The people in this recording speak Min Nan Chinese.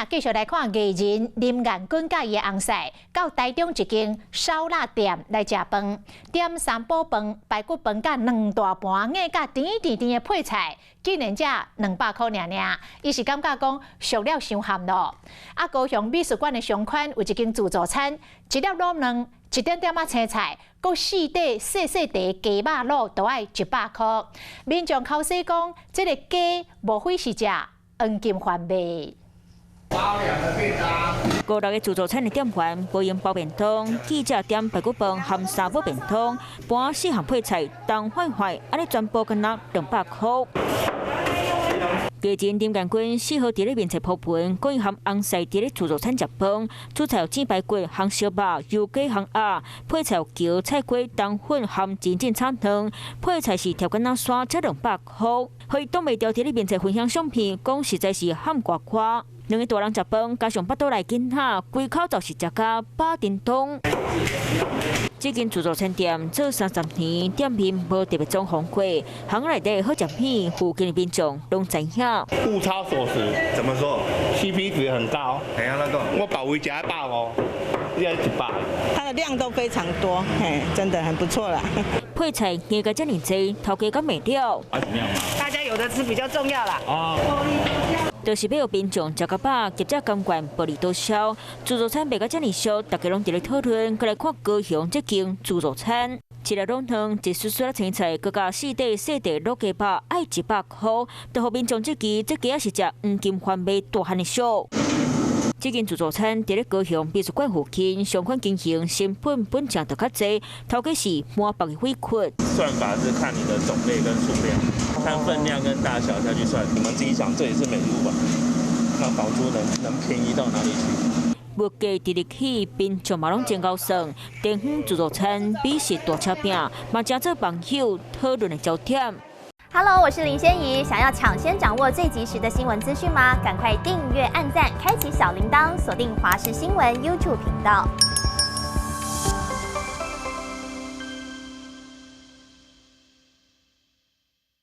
繼續來看藝人林彥君佮伊的翁婿到台中一間燒臘店來食飯，點三寶飯、排骨飯佮兩大盤硬佮甜甜甜的配菜，竟然才200箍爾爾，伊是感覺講俗了傷譀咯。啊，高雄美術館的商圈有一間自助餐，一粒滷卵、一點點仔青菜，閣四塊細細塊雞肉滷都愛100箍。民眾口說講，這个雞無非是食黃金番麥。五六个自助餐的店員無閒包便當，記者點排骨飯含三寶便當，盤四項配菜，重壞壞，按呢全部敢若200箍。藝人林彥君4號佇咧面冊 po 文，講伊含翁婿佇咧自助餐食飯，主菜有煎排骨、烘燒肉、油雞烘鴨，配菜有球、菜瓜、冬粉含真正炒卵，配菜是調敢若山，才200箍，予伊擋袂牢佇咧面冊分享相片，講實在是譀呱呱。兩个大人食飯，加上腹肚內囡仔，規口就是食甲飽叮當。這間自助餐店做30年，店面無特別裝潢過，巷內底好食片，附近的民眾攏知影。物超所值，怎麼說？CP 值很高。係啊，那個我保位食一百五，你愛一百。它的量都非常多，嘿，真的很不錯啦。配菜硬甲遮爾濟，頭家敢袂了。大家有得吃比較重要啦。哦。就是欲予民眾食較飽，業者甘願薄利多銷。自助餐賣甲遮爾俗，大家攏佇咧討論，閣來看高雄這間自助餐，一粒滷卵，一絲絲仔青菜，閣佮四塊細塊滷雞肉，愛100箍，就予民眾質疑，這雞仔是食黃金番麥大漢的俗。這間自助餐佇咧高雄美術館附近，商圈經營成本本正就較濟，頭家是滿腹的委屈。算法是看你的種類跟數量，看分量跟大小下去算。你們自己想，這裡是美術館，那房租能便宜到哪裡去？物價直直起，民眾嘛攏真𠢕算。電遠自助餐美食大車餅，嘛成做網友討論的焦點。 Hello，我是林仙怡。想要搶先掌握最及時的新聞資訊嗎？趕快訂閱、按讚、開啟小鈴鐺，鎖定華視新聞 YouTube 頻道。